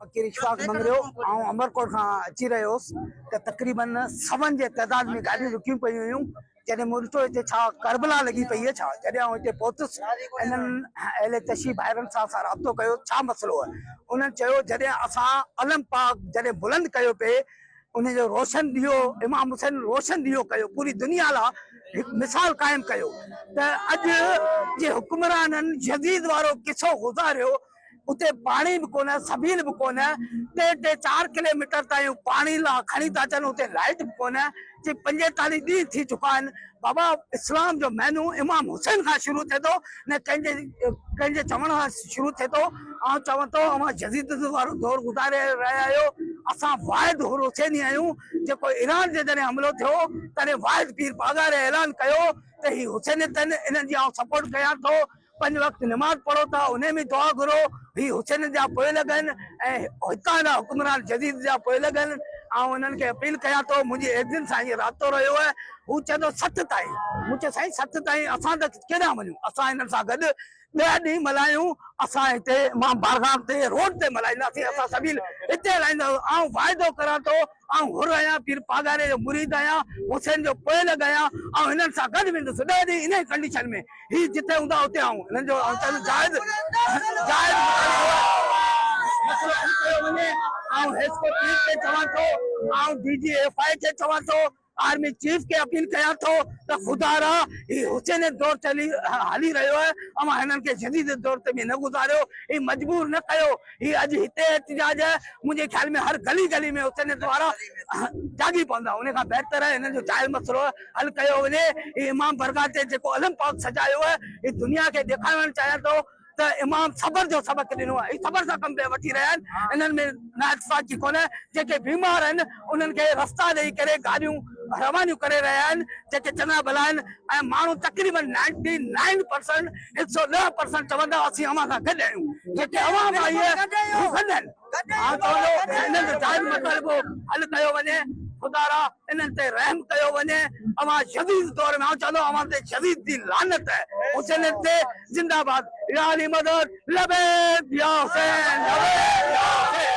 فقير اشفاق مڱريو، آئون عمرڪوٽ کان اچي رهيو هوس ته تقريبن سون جي تعداد ۾ گاڏيون رڪيون پيون هيون، جڏهن مون ڏٺو هتي ڇا ڪربلا لڳي پئي آهي ڇا، جڏهن آئون هتي پهتس انهن اهل تشيع ڀائرن سان اسان رابطو ڪيو ڇا مسئلو آهي، انهن چيو جڏهن اسان علم پاڪ جڏهن بلند ڪيو پئي ان جو روشن ڏيئو امام حسين روشن ڏيئو ڪيو پوري دنيا لا هڪ مثال قائم ڪيو ته اڄ جي حڪمرانن يزيد وارو قصو گذاريو اتي پاڻي به ڪونه سبيل به ڪونه ٽي ٽي چار ڪلوميٽر تائين پاڻي لا کڻي ٿا اچن اتي لائٽ به ڪونه چي 45 ڏينهن ٿي چڪا آهن بابا اسلام جو مهينو امام حسين کان شروع ٿئي ٿو نه ڪنهن جي ڪنهن جي چوڻ کان شروع ٿئي ٿو آئون چوان ٿو اوهان يزيد وارو دور گذاري رهيا آهيو اسان واحد حر حسيني آهيون جيڪو ايران تي جڏهن حملو ٿيو تڏهن واحد پير پاڳاري اعلان ڪيو ته هي حسينيت آهن انهن جي آئون سپورٽ ڪيان ٿو پنج وقت نماز پڙهو ٿا انهي ۾ دعا گهرو هي حسين جا پوئلڳ آهن ۽ هتان جا حڪمران جديد جا پوئلڳ آهن آئون انهن کي اپيل ڪيان ٿو منهنجي ايجنٽ سان هي رابطو رهيو آهي هو چئي ٿو 60 تائين مون چيو سائين 60 تائين اسان ته ڪيڏانهن وڃون اسان هنن سان گڏ 10 ڏينهن ملهايون اسان هتي امام بارگاهه تي روڊ تي ملهائينداسين اسان سبيل هتي هلائينداسين آئون واعدو ڪران ٿو آئون حر آهيان، پير پاڳاري جو مريد آهيان، حسين جو پوئلڳ آهيان، آئون هنن سان گڏ ويندس، 10 ڏينهن انهيء ڪنڊيشن ۾ هي جتي هوندا اتي آئون هنن جو آئون چوندس جائز جائز مطالبو آهي، مسئلو حل ڪيو وڃي، آئون حيسڪو چيف کي چوان ٿو، آئون ڊي جي ايف I کي چوان ٿو، آرمي چيف کي اپيل ڪيان ٿو ته خدارا هي حسيني دور چلي هلي رهيو آهي، اوهان هنن کي جديد دور تي به نه گذاريو، هي مجبور نه ڪيو. هي اڄ هتي احتجاج آهي، منهنجي خيال ۾ هر گلي گلي ۾ حسينيت وارا جاڳي پوندا، ان کان بهتر آهي هنن جو جائز مسئلو حل ڪيو وڃي، هي امام برگاهه تي جيڪو علم پاڪ سجايو آهي، هي دنيا کي ڏيکارڻ چاهيان ٿو ته امام صبر جو سبق ڏنو آهي، هي صبر سان ڪم پيا وٺي رهيا آهن، انهن ۾ نااتفاقي ڪونهي، جيڪي بيمار آهن انهن کي رستا ڏئي ڪري گاڏيون روانيون ڪري رهيا آهن، جيڪي چڱا ڀلا آهن ۽ ماڻهو تقريبن نائنٽي نائن پرسنٽ 110 پرسنٽ چوندا اسين اوهان سان گڏ آهيون، جيڪي عوام آئي آهي هو گڏ آهن. آئون چوندو انهن جو جائز مطالبو حل ڪيو وڃي، خدارا انهن تي رحم ڪيو وڃي، اوهان يزيد دور ۾ آئون چوندو اوهان تي يزيد جي لعنت آهي، حسينيت تي زنده باد، يا علي مدد، لبيڪ يا حسين، لبيڪ يا حسين.